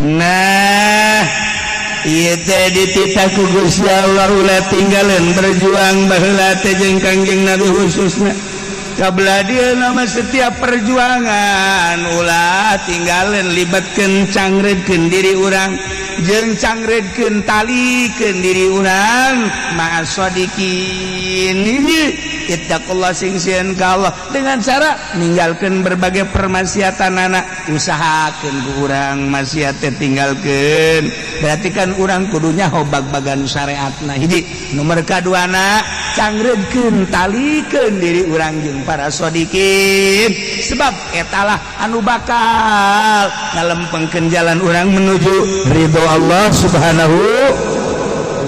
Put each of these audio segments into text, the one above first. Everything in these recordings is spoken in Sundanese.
Nah, ieu teh dititah ku Gusti Allah, ulah tinggalin berjuang baheula teh jeung Kangjeng Nabi khususna. Kabla dia nama setiap perjuangan ulah tinggalin, libatkeun, cangredkeun diri urang jeung cangredkeun, talikeun diri urang ma'as-shadiqin. Ittaqullah, sing sieun ka Allah dengan cara ninggalkeun berbagai permaksiatan anak. Usahakeun ku urang maksiat teh tinggalkeun, berarti kan urang kudunya bag-bagan syariatna. Hiji nomor kaduana, cangredkeun, talikeun diri urang jeung para shodikin, sebab etalah anu bakal ngalempengkeun jalan urang menuju ridho Allah Subhanahu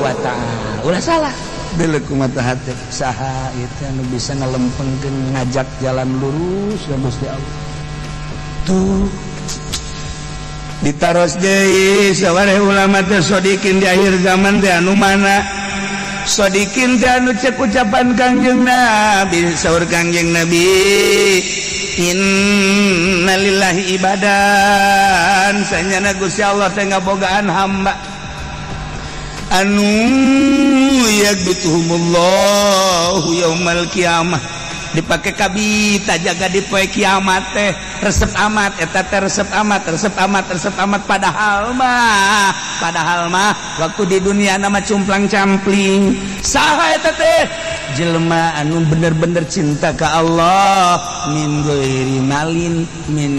wa Ta'ala. Ulah salah. Deuleu mata hati saha itu anu bisa ngalempengkeun, ngajak jalan lurus ka Gusti Allah tuh. Ditaros deui sawareh ulama teh, shodikin di akhir zaman teh anu mana? Shodikin teh anu cek ucapan Kangjeng Nabi. Saur Kangjeng Nabi, innalillahi ibadan, sanyana Gusti Allah teh ngabogaan hamba anu yagbituhumullahu yaumal kiamah, dipakai kabita jaga di poe kiamat teh. Resep amat eta teh, resep amat, resep amat, resep amat. Padahal mah waktu di dunia nama cumplang campling. Saha eta teh? Jelema anu bener-bener cinta ke Allah, min ghairi malin, min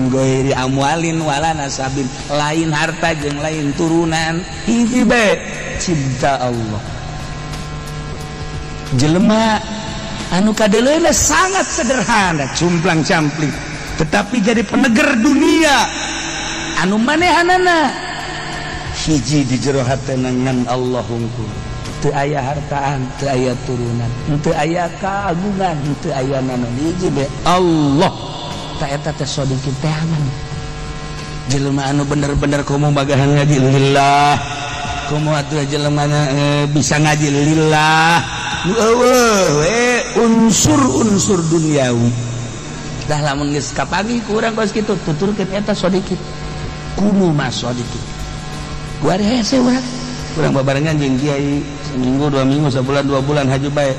ghairi amwalin wala nasabin, lain harta jeung lain turunan, hiji bae, cinta Allah. Jelema anu kadeleuna sangat sederhana, cumplang campling, tetapi jadi peneger dunia anu manehanana hiji di jero hatena ngan Allah hungkul. Teu aya hartaan, teu aya turunan, teu aya keagungan, teu aya naon, hiji be Allah. Ta eta teh sodikin teangan, jelema anu bener-bener komo bagahan ngaji lillah, komo atuh jelema bisa ngaji lillah, unsur-unsur duniawi. Dah lamun geus kapagi ku urang kos kitu, tuturkeun eta sodikin. Kudu mah sodikin. Gua hese urang. Urang babarengan jeung kiai seminggu, 2 minggu, sebulan, 2 bulan, haju bae.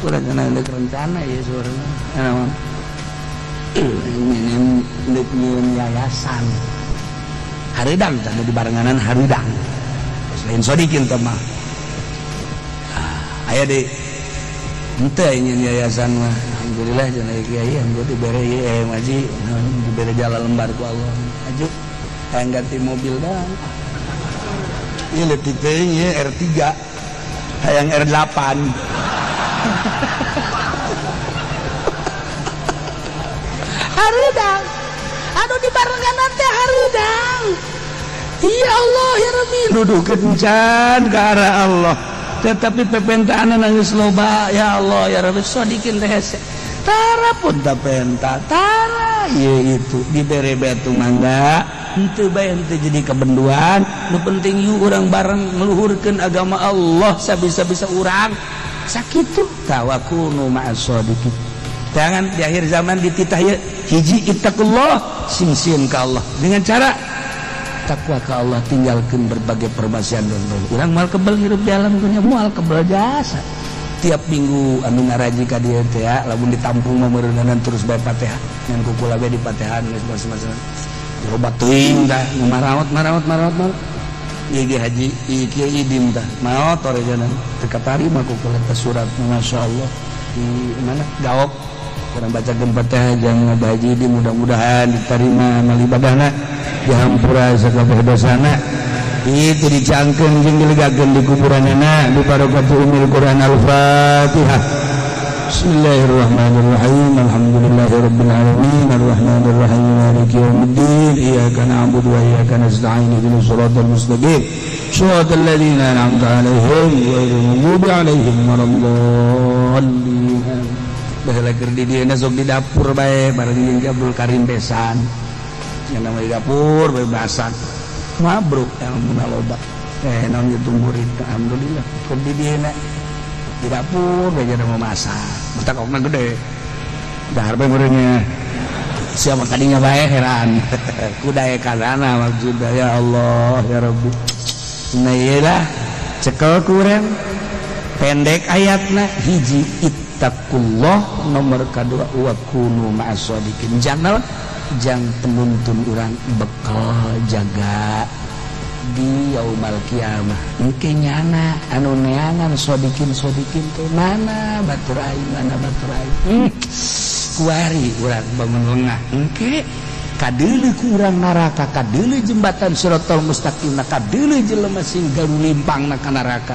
Urang kana deuk rencana ieu sebenarnya. Naon? Deuk nyieun yayasan. Hareudang tah di barenganan hareudang. Lain sodikin teh mah. Aya deui henteu ingin yayasan mah. Alhamdulillah cenah kiai, anu dibere ieu ngaji, dibere jala lembar ku Allah. Aju hayang ganti mobil dah. Ieu leutik teh ieu R3, hayang R8. Hareudang anu dibarenganan teh hareudang. Ya Allah ya Rabbi. Nuduh kencan ke arah Allah, tetapi pepentaan nangis loba. Ya Allah ya Rabbi, sodikin teh hese. Tara pun tak penta tara ieu itu dibere batu mangga henteu bae, henteu jadi kebenduan. Nu penting yuk urang bareng meluhurkeun agama Allah sabisa-bisa urang. Sakitu tawakunu ma'as shadiqin. Jangan di akhir zaman dititah ieu hiji, ittaqullah, sing sieun ka Allah dengan cara takwa ke Allah, tinggalkan berbagai permaksiatan. Dan urang moal kebel hirup di alam dunia, moal kebel jasa. Tiap minggu anu ngaraji ka dieu teh ya, lamun ditampung mah meureunan terus bae Fatihah ngan ku kula bae di Fatihan geus macam-macam loba teuing tah nu maraot maraot maraot maraot. Ieu ge haji ieu kieu idim tah maot orejanan teu katarima ku kula teh surat. Masyaallah, di mana gaok kurang baca Fatihah jangan Haji Idim, mudah-mudahan diterima amal ibadahna, dihampura sakabeh dosana, itu dicangkeun jeung dilegakeun di kuburanana bi barakati umil Quran. Al-Fatihah. Bismillahirrahmanirrahim. Alhamdulillahirabbil alamin, arrahmanirrahim, maliki yaumiddin, iyyaka na'budu wa iyyaka nasta'in, ihdinas siratal mustaqim, siratal ladzina an'amta 'alaihim ghairil maghdubi 'alaihim waladdallin. Baheula keur di dieu sok di dapur bae bareng jeung Abdul Karim besan. Yang nama di dapur bae masak. Mabruk yang mun loba. Naon gitu murid, alhamdulillah. Keur di dieu di dapur bae jadi mau masak. Betakokna gede. Dahar bae meureunnya. Siapa kadinya bae heran kuda kana maksudnya. Ya Allah, ya Rabbi. Nah, iyalah, cekel kurang pendek ayatna. Hiji, ittaqullah. Nomor kedua, wa kunu ma'as shodiqin. Jangan jang penuntun urang, bekal jaga di yaumal kiamah. Engke nyana anu neangan sodikin sodikin teh mana batur aing, mana batur aing. Kuari urang bangun lengah, engke kadeuleu ku urang neraka, kadeuleu jembatan siratal mustaqim, kadeuleu jelema sing garulimpang na ka neraka.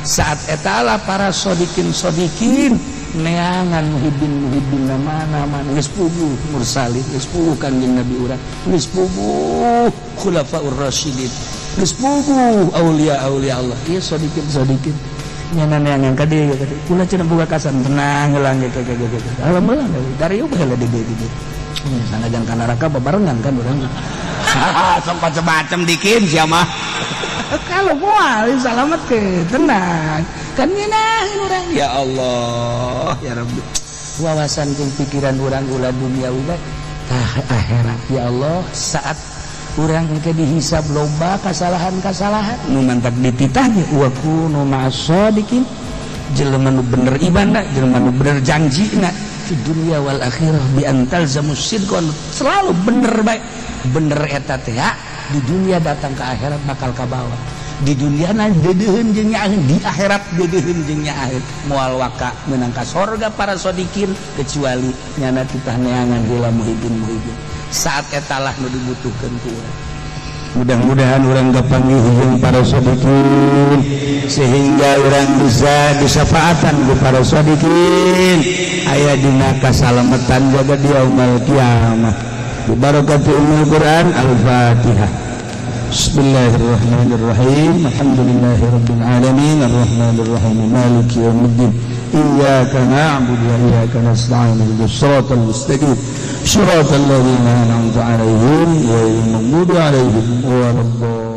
Saat etala para sodikin sodikin neangan muhibin muhibin, mana mana geus puguh mursalin, geus puguh Kanjeng Nabi urang, geus puguh khulafaur rasyidin, geus puguh aulia aulia Allah. Ieu sodikin sodikin nyana neangan ka dieu, ka dieu. Kula cenah boga kasan tenang heula ge ge ge ge. Alhamdulillah dari ieu heula di dieu di dieu. Sanajan ka neraka babarengan kan urang. Sok macem-macem dikin sia mah. Kalau moal salamet ke tenang kan ngenahin urang. Ya Allah, ya Rabbi, wawasan jeung pikiran urang ulah dunia ulah tah akhirat. Ya Allah, saat urang engke dihisab loba kasalahan-kasalahan nu mantak dititahnya wa kunu ma'as shodiqin. Jelema nu bener ibadah, jelema nu bener janjina di dunia wal akhirah, bi an talzamus sidqon, selalu bener baik bener eta teh di dunia datang ke akhirat bakal kabawa. Di dunia na deudeuheun jeung nyaaheun, di akhirat deudeuheun jeung nyaaheun. Moal waka meunang ka sorga para sodikin kecuali nyana titah neangan heula muhibin muhibin. Saat etalah nu dibutuhkeun ku urang. Mudah-mudahan urang kapanggih jeung para sodikin sehingga urang bisa disafaatan ku para sodikin, aya dina kasalamatan jaga di yaumul kiamah. Barakatu ummul Quran. Al-Fatihah. Bismillahirrahmanirrahim. Alhamdulillahirabbil alamin, arrahmanirrahim, maliki yaumiddin. Iyyaka na'budu wa iyyaka nasta'in. Ihdinas siratal mustaqim. Siratal ladzina an'amta 'alaihim ghairil maghdubi 'alaihim waladdallin.